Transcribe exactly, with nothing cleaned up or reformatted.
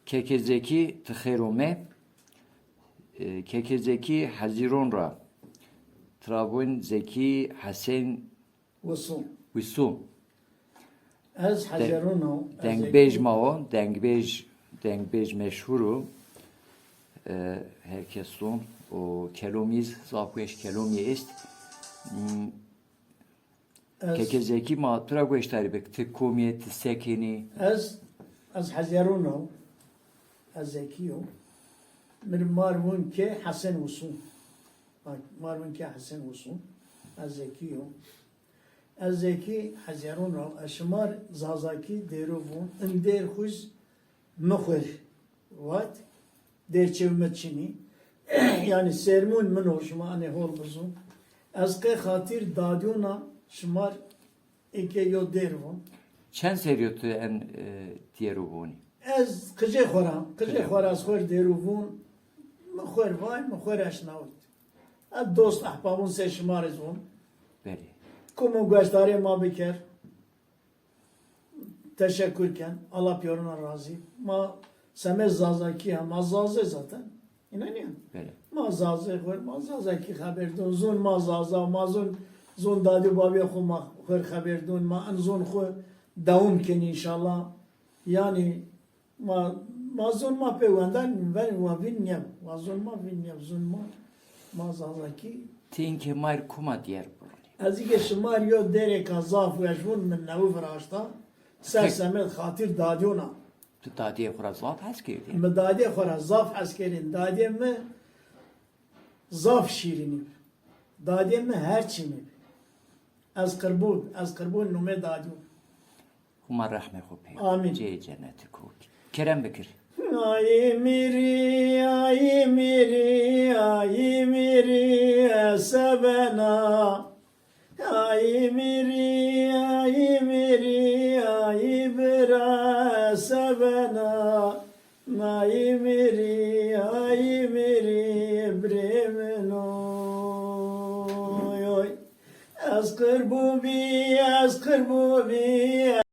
Keke Zekî, ti xêr ome. E, Keke Zekî Hezîron ra. Tira vûn Zekî Hesên Wisun. Wisun. Ez De-, Hezîron o, ez dengbêj Zekî. Ma o, dengbêj, dengbêj meşhur o. E, her kes zon. O kelomî zî zaf weş kelomî est. Hmm, Ez Keke Zekî, ma tu ra gueştarî bik, ti kom yê, ti se kenî? Ez, ez Hezîron o. Ez Zekî yo. Mi ri mar vûn ke Hesen Wisun. Bak, mar vûn ke Hesen Wisun. Ez Zekî yo. Ez Zekî Hezîron o. Ez şima ri Zazakî dêro vûn. In dêr xwu zî mi xwu ri vat. Dêr çew mi çinî. Yanî sermûn min o, şima enê hol bizûn. Ez qey xatîr dadîyona şima ri eke yo dêr vûn. Çend serrî yo tu en, e, dêro vûnî? Ez qicê xwu ra, qicê Qicê xwu ra ez xwu ri dêro vûn. Mi xwu ri vay, mi xwu ri eşnawit. Ez dost ehbabûn se şima ri zûn. Belê. Kumo gueştarê ma biker. Teşekkür ken. Allah pîyoruna razî. Ma semê Zazakî ha, ma Zazê zaten. Înanîyen? Belê. Ma Zazê xwu, ma Zazakî xeber dûn. Zûn ma Zaza, ma zûn, zûn dadî babîyê xwu ma xwu xeber dûn. Ma en zûn xwu dewam ken înşallah. Yanî ma, ma zûn ma pê wendan ven wa vîn nîyew. Wa zûn ma vîn nîyew. Zûn ma, ma Zazakî. Ti inkê ma ri kuma dêr vûnî? Ez îkê şima ri yo dêrêka zaf weş vûn, mi newe viraşta. Ser Peki. Semed xatîr dadîyona. Tu dadîyê xwu ra zaf hes kerdî? Mi dadîyê xwu ra zaf hes kerdîn. Dadîyê mi zaf şîrînî bi. Dadîyê mi her çî mi bi. Ez qirbûn, ez qirbûn numê dadîyo. Huma rehmê xwu pê. Amîn. Ceyê cenetî ko. Kerem bikir. Ay mîrî, ay mîrî, ay mîrî, e se bena. Ay mîrî, ay mîrî, ay bira, e se bena. Ay mîrî, ay mîrî, birê min o. Oy, oy. Ez qirbû bî, ez qirbû bî,